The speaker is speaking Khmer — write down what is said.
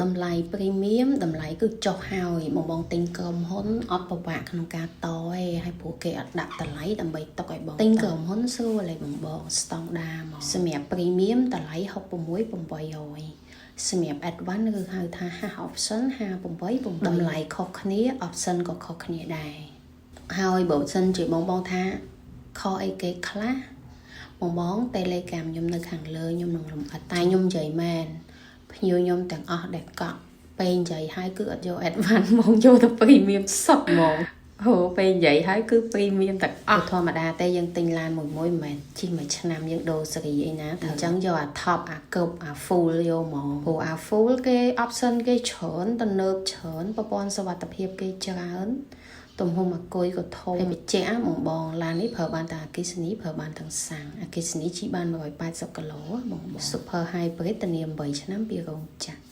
តម្លៃ premium តម្លៃគឺចុះហើយបងបងទិញក្រុមហ៊ុនអត់ពិបាកក្នុងការតទេហើយព្រោះគេអត់ដាក់តម្លៃដើម្បីទុកឲ្យបងទិញក្រុមហ៊ុនស្រួលហើយបងបងស្តង់ដាមកសម្រាប់ premium តម្លៃ66,800សម្រាប់ advance ឬហៅថា half option 58តម្លៃខុសគ្នា option ក៏ខុសគ្នាដែរហើយបើសិនជាបងបងថាខុសអីគេខ្លះបងបង Telegram ខ្ញុំនៅខាងលើខ្ញុំនឹងលម្អិតតែខ្ញុំនិយាយមែនភ្ញៀវខ្ញុំទាំងអស់ដែលកក់ពេលនិយាយហើយគឺអត់យក advance មកយកទៅ premium សុទ្ធហ្មងហូពេលនិយាយហើយគឺ premium ទាំងអស់ធម្មតាទេយើងទិញឡានមួយមួយមិនមែនជិះមួយឆ្នាំយើងដូរសេរីអីណាអញ្ចឹងយកអា top អាគ្រប់អា full យកហ្មងព្រោះអា full គេ option គេច្រើនទំនើបច្រើនប្រព័ន្ធសុវត្ថិភាពគេច្រើនទំហំអាគុយក៏ធំហើយបញ្ជាក់បងបងឡាននេះប្រើបានទាំងអគ្គិសនីប្រើបានទាំងសាំងអគ្គិសនីជិះបាន180គីឡូបងបង Super Hybrid ធានា8ឆ្នាំពីរោងចក្រ។